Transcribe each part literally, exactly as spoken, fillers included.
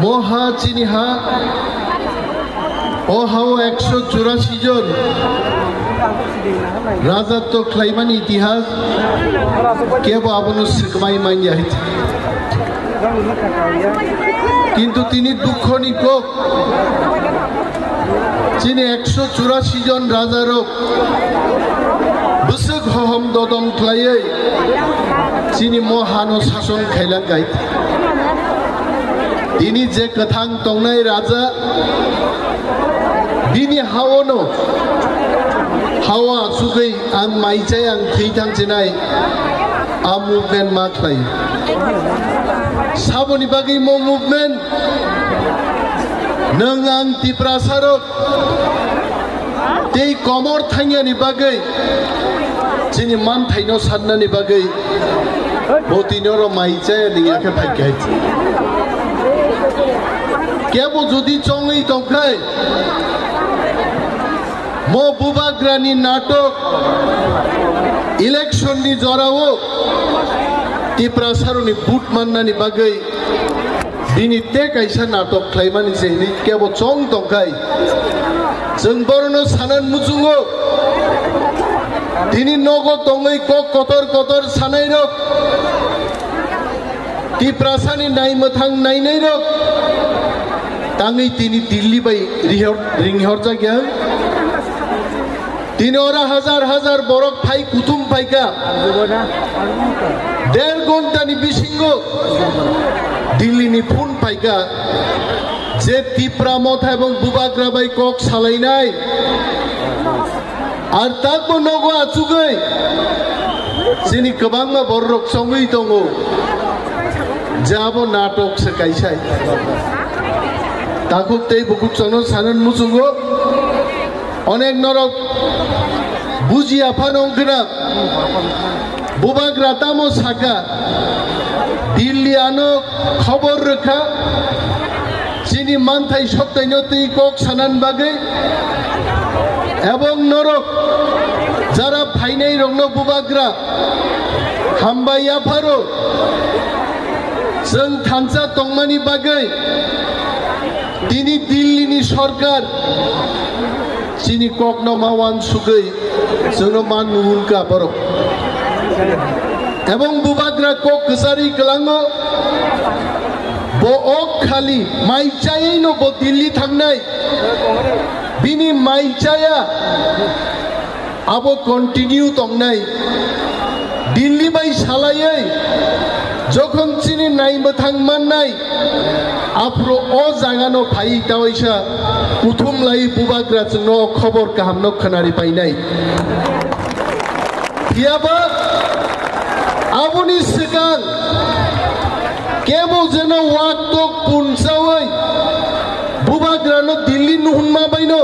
Mo ha chini ha, o hao ekso churasi jon rajatw khlaimani itihas kebo abono swkmai manya. Kintu tini dukhoni kok, chini ekso churasi jon rajarok bwswk hohom dodom khlaiwi chini mo hano sason khailangkhai. Tini je kwthang tongnai raja, bini haono, hao achugwi ang mai chai, ang thwi thang chinai, a movement ma khlai. Saboni bagwi mo movement, nwng ang Tiprasarok tei komor thangyani bagwi, chini manthaino sannani bagwi, bo tini oro mai chaya ni yakhe phaikha. Kebo jodi chongwi tongkhai, mo bubagrani natok, election ni jorao Tiprasaroni vote mannani bagwi, bini tei kaisa natok khlaimani se hinwi kebo chong tongkhai. Chwng borokno sanan muchungo. Tini nogo tongwi kok kotor kotor sanairok, Tiprasani naimwthang nainairok tangwi tini Delhi bai rihor-, ringhorjakya. Tini ora hajar hajar borok phai kuthum phaikha. Der ghontani bisingo Delhi ni phone phaikha je Tipra Motha ebong bubagra bai kok salainai. Ar takbo nogo achugwi chini kwbangma bororok chongwi tongo je abo natok se kaisai. Takhuk tei bukhuk chwngno sanan muchungo. Onek norok bujiya phano wngkhwna, bubagra tamo sakha, Delhi ano khobor rwkha, chini manthai soktaino twi kok sanan bagwi, ebong norok jara phainai rokno bubagra hambai yapharo, chwng thansa tongmani bagwi tini Delhi ni sorkar chini kokno ma wansugwi chwngno ma nuhurkha borok. Ebong bubagra kok kwcharwi kwlango, bo ok khali mai chaywi no bo Delhi thangnai, bini mai chaya abo continue tongnai. Delhi bai salaiwi jokhon chini naimwthang mannai, aphuru o jagano phai tawaisa kuthum lai bubagra chwngno khobor kahamno khwnari painai. Phiyaba aboni swkang kebo jeno wak tok punchawi bubagrano Delhi nuhunma baino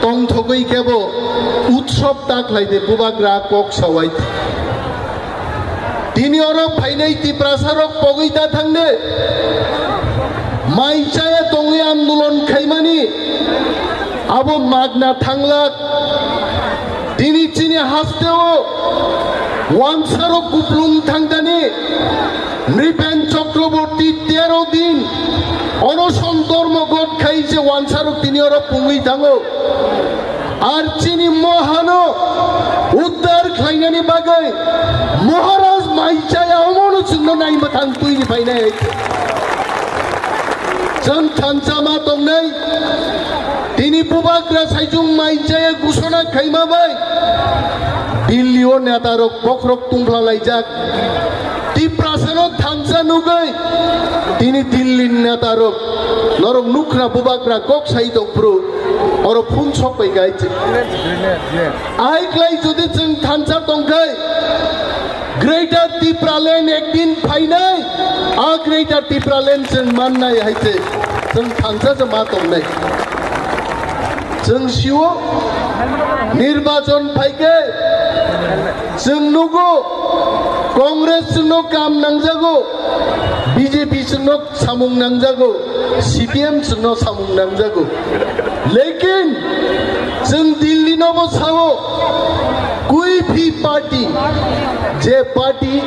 tongthogwi kebo utsob ta khlaide bubagra kok sawai. Tini oro phainai Tiprasarok pogwi ta thangde, mai chaya tongwi andolon khaimani abo magna thanglak. Tini chini hasteo wansarok kuplung thangdani Nripen Chakraborty tero din onoson dormo got khai je wansarok tini oro pungwi thango. Ar chini mohano uddar khlainani bagwi Maharaj mai chaya omono chwngno naimwthang twini phainai. Chwng thansa ma tongnai. Tini bubagra saichung mai chaya gusona khaima bai Delhi o neta rok bokhorok tungphla laijak. Tiprasano thansa nugwi tini Delhi neta rok norok nukhna bubagra kok sai tong phuru oro phun sok bai gai. Ai klai jodi chwng thansa tongkhai, Greater Tipraland ekdin phainai, a Greater Tipraland chwng mannai hai se chwng thansa se ma tongnai. Chwng sio nirbachon phaikhe chwng nugo Congress chwngno kam nangjago, B J P chwngno samung nangjago, C P M chwngno samung nangjago. Lekin chwng Delhi Obo sao, kui phi party, je party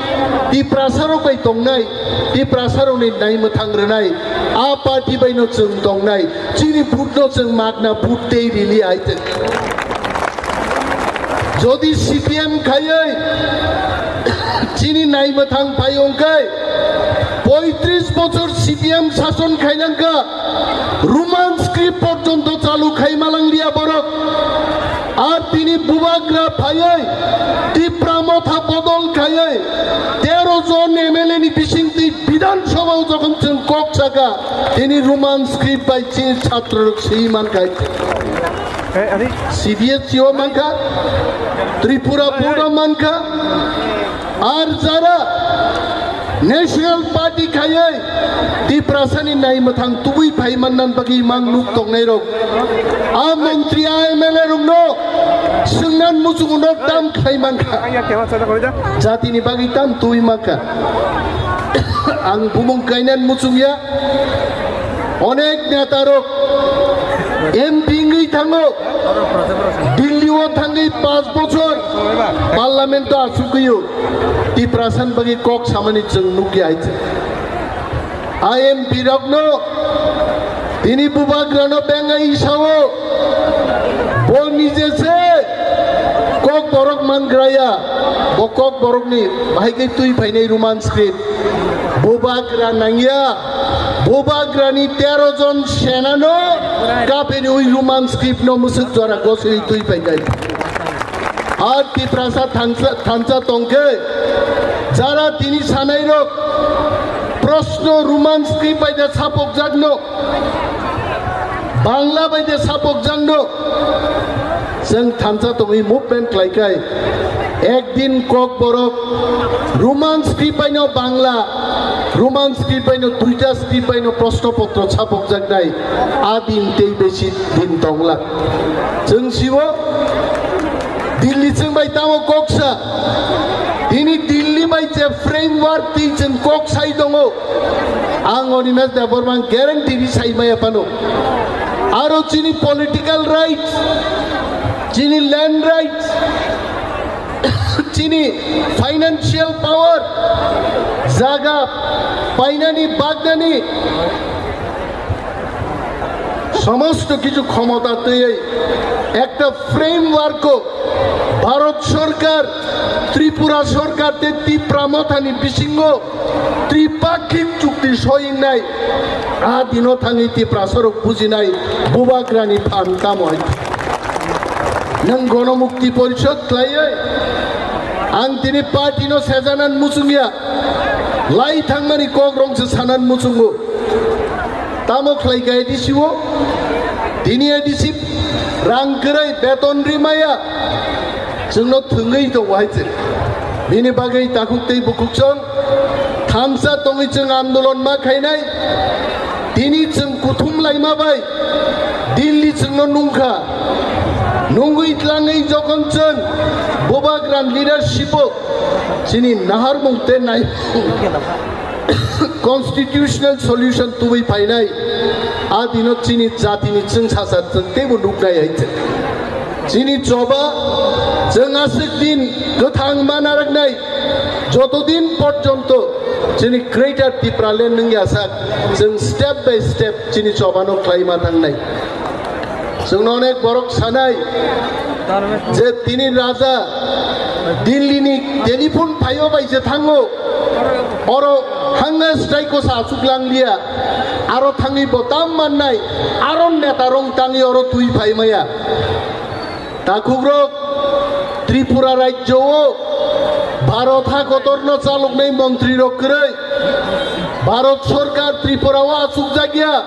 Tiprasa rok bai tongnai, Tiprasa rokni naimwthang rwnai, a party bai no chwng tongnai, chini vote no chwng magna vote tei rili hai te. Jodi C P M khaiwi chini naimwthang phai wngkhe, poitris bochor C P M sason khainangkha, Roman script porjonto chalu khai malang liya borok. Ar tini bubagra phaiwi Tipra Motha bodol khaiwi tero jon M L A ni bisingtwi Bidhan Sabha o jokhon chwng kok saka, tini Roman script bai chini chhatro rok swi mankha. C B S E o mankha, Tripura Board o mankha, ar jara National Party khaiwi Tiprasani naimwthang tubui phai mannan bagwi mang nuk tongnai rok. A montri, a M L A rokno swngnan muchungo no tam khlai mankha. Jatini bagwi tam tubui mankha. Ang bumung kainan muchungya. Onek neta rok M P wngwi thango. Delhi o thangwi panch bochor parliament o achugwi o. Tiprasan bagwi kok samani chwng nukya hai. I M P rokno tini bubagrano bengai sao. Bo nije se kok borok mangraya. Bo kok borokni bahai khe twi phainai Roman script. Bubagra nangya. Bubagrani tero jon senano kapeni ui Roman script no musuk jora goswi twi phainai. Ar Tiprasa thansa, thansa tongkhe, jara tini sanairok proshno Roman script bai da sapokjakno, Bangla bai da sapokjakno, chwng thansa tongwi movement khlaikai, ekdin kok borok Roman script baino Bangla, Roman script baino duita script baino proshno potro sapokjaknai, a din tei besi din tongla. Chwng siwo Delhi chwng bai tamo koksa. Tini Delhi bai je framework twi chwng kok sai tongo. Ang Animesh Debbarma guarantee ri sai maya phano. Aro chini political rights, chini land rights, chini financial power, jaga painani bagnani somosto kichu khomota twiwi ekta framework o Bharat Sorkar, Tripura Sorkar tei Tipra Mothani bisingo tripakhik chukti soingnai, a dino thangwi Tiprasa rok bujinai bubagrani phan tamo hai. Nwng Gonomukti Porishod khlaiwi ang tini party no sejanan muchungya, lai thangmani kok rong se sanan muchungo. Tamo khlai khe A D C o? Tini A D C rang kwrwi beton rimaya. Chwngno thwngwi tongo hai se. Bini bagwi takhuk tei bukhuk chwng thansa tongwi chwng andolon ma khainai. Tini chwng kuthum laima bai Delhi chwngno nungkha. Nungwi tlangwi jokhon chwng bubagrani leadership o chini naharmung tei nai constitutional solution tubui phainai, a dino chini jatini chwng sasa chwng teibo nuknai hai se. Chini choba chwng aswk din kwthang ma narwknai, joto din porjonto chini Greater Tipraland wngya sak, chwng step by step chini chobano khlai ma thangnai. Chwngno onek borok sanai je tini raja Delhi ni telephone phaio bai je thango, oro hanga strike o sa achuk lang liya, aro thangwi bo tam mannai, aro neta rong tangwi oro twi phai maya. Takhukrok, Tripura rajyo o Bharat ha kotorno chaloknai montri rok kwrwi, Bharat Sorkar Tripura o achukjakya.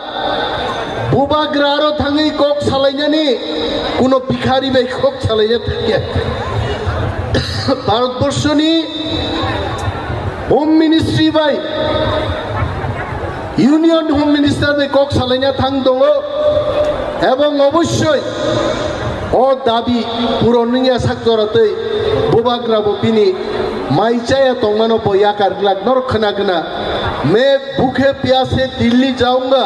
Bubagra aro thangwi kok salainani kuno bikhari bai kok salaina thangya. Bharatborshoni Home Ministry bai, Union Home Minister bai kok salaina thang tongo, ebong obossoi o dabi puron wngya sak jora tei bubagra bo bini Mai chaya tongmano bo yakar glak, norok khna khna. मैं भूखे प्यासे दिल्ली जाऊंगा,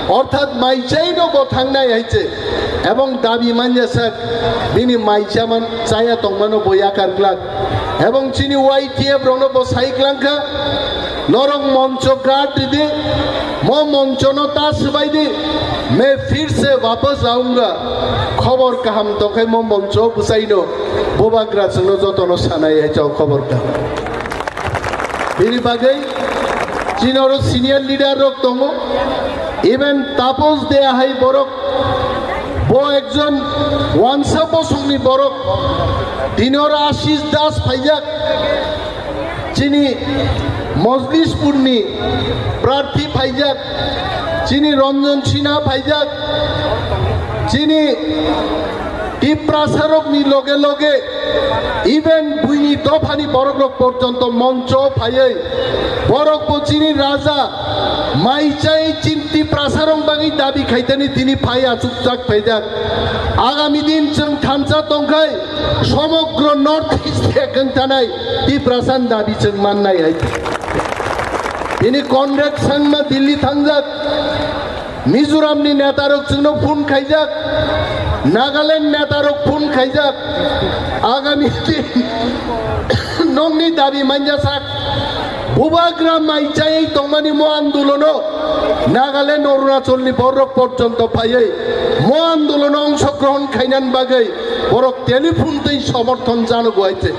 অর্থাৎ mai chaino bo thangnai hai se. Ebong dabi manya sak, bini mai chaman chaya tongmano bo yakar glak. Ebong chini Y T F rokno bo sai glangkha, norok moncho guard ridi, mo monchono ta swbai di, मैं फिर से वापस आऊंगा. Khobor kaham tongkhai mo moncho bwsaino, bubagra chwngno jotono sanai hai chao khobor kaham. Bini bagwi chini oro senior leader rok tongo, even Tapos Dea hai borok, bo ekjon wansa bosongni borok, tini oro Ashish Das phaijak, chini Mojlispurni prarthi phaijak, chini Ranjan Sinha phaijak, chini Tiprasarokni loge loge even buini dophani borokrok porjonto moncho phaiwi borok bo chini raja mai chai chin Tiprasarok bagwi dabi khaitani tini phai achukjak phaijak. Agami din chwng thansa tongkhai somogro North East ekeng tanai Tiprasan dabi chwng mannai hai. Tini Conrad Sangma Delhi thangjak. Mizoramni netarok chwngno phone khaijak, Nagaland netarok phone khaijak, agami din nokni dabi manya sak, bubagra mai chayai tongmani mo andolono Nagaland, Arunachalni borok porjonto phaiwi mo andolono ongshogrohon khainani bagwi borok telephone tei somorthon jano guaite.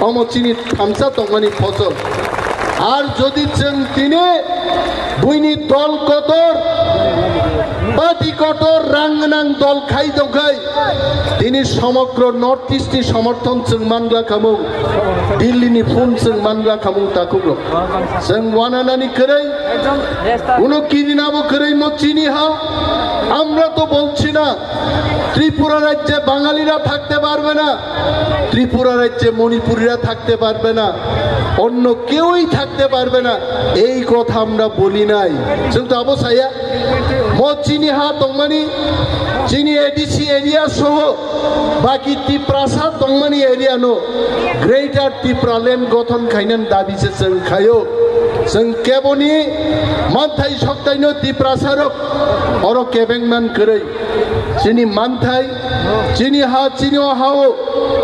Omo chini thansa tongmani phosol. Ar jodi chwng tini buini dol kotor, party kotor, rang gwnang dol khai tongkhai, tini somogro North East ni somorthon chwng mangla khamung, Delhi ni phone chwng mangla khamung takhuk rok. Chwng wananani kwrwi, uno kini nabo kwrwi mo chini ha, আমরা তো বলছি না ত্রিপুরা রাজ্যে বাঙালিরা থাকতে পারবে না, ত্রিপুরা রাজ্যে মণিপুরিরা থাকতে পারবে না, অন্য কেউই থাকতে পারবে না, এই কথা আমরা বলি নাই। Chwng to abo saya, mo chini ha tongmani, chini A D C area soho, baki Tiprasa tongmani area no Greater Tipraland gothon khainani dabi se chwng khaio. Chwng keboni manthai soktaino Tiprasarok oro kebengman kwrwi. Chini manthai, chini ha, chini o ha-o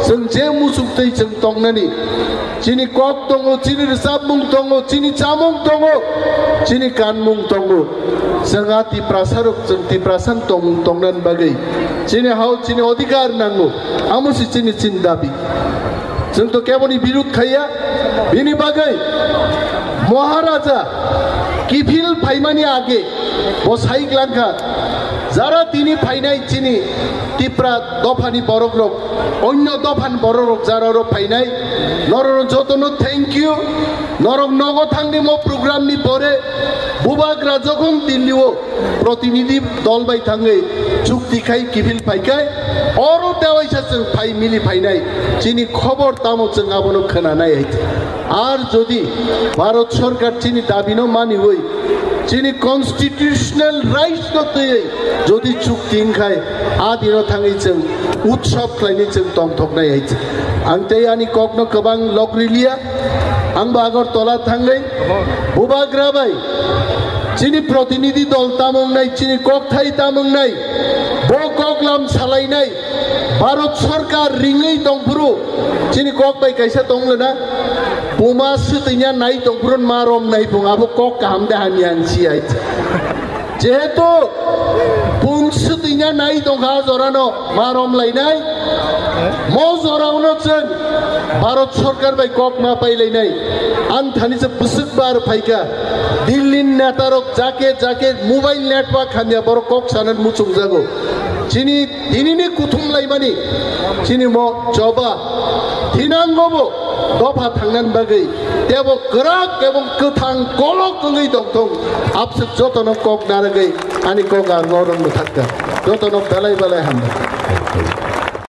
chwng je muchuk twi chwng tongnani. Chini kok tongo, chini rwchapmung tongo, chini chamung tongo, chini kanmung tongo. Chwng a Tiprasarok chwng Tiprasan tongmung tongnani bagwi chini ha-o chini odhikar nango. Amo se chini, chini dabi. Chwng to keboni birud khaiya, bini bagwi Maharaja kiphil phaimani age bo sai glangkha, jara tini phainai chini Tipra dophani borokrok, onyo dophani borokrok jara oro phainai, norokno jotono thank you. Norok nogo thangni mo program ni pore bubagra jokhon Delhi o protinidhi dol bai thangwi chukti khai kiphil phaikhai, oro tewaisa chwng phai mili phainai, chini khobor tamo chwng abono khwnanai hai. Ar jodi Bharat Sarkar chini dabino maniwi, chini constitutional rights no twiwi jodi chukti wngkhai, a dino thangwi chwng utsob khlainwi chwng tongthoknai hai. Ang tei ani kokno kwbang lok riliya, ang bo Agartala thangwi bubagra bai chini protinidhi dol tamo wngnai, chini kokthai tamo wngnai, bo koklam salainai, Bharat Sarkar ringwi tongphuru chini kok bai kaisa tonglena, buma swtwina nai tongphuru ma romnai bung abo kok kaham de hamya ang si hai. Jehetu bung swtwina nai tongkha jorano ma romlainai, mo jorano chwng Bharat Sarkar bai kok ma pailainai. Ang thani se bwswk bar phaikha, Delhi ni netarok jake jake mobile network hamya borok kok sanan muchungjago. Chini Tinini kuthum laimani chini mo choba thinango bo dopha thangnan bagwi tebo kwrak ebong kwthang kolok wngwi tongthong. Abswk jotono kok narwgwi ani kok ang norok mwthakka. Jotono belai belai hambai.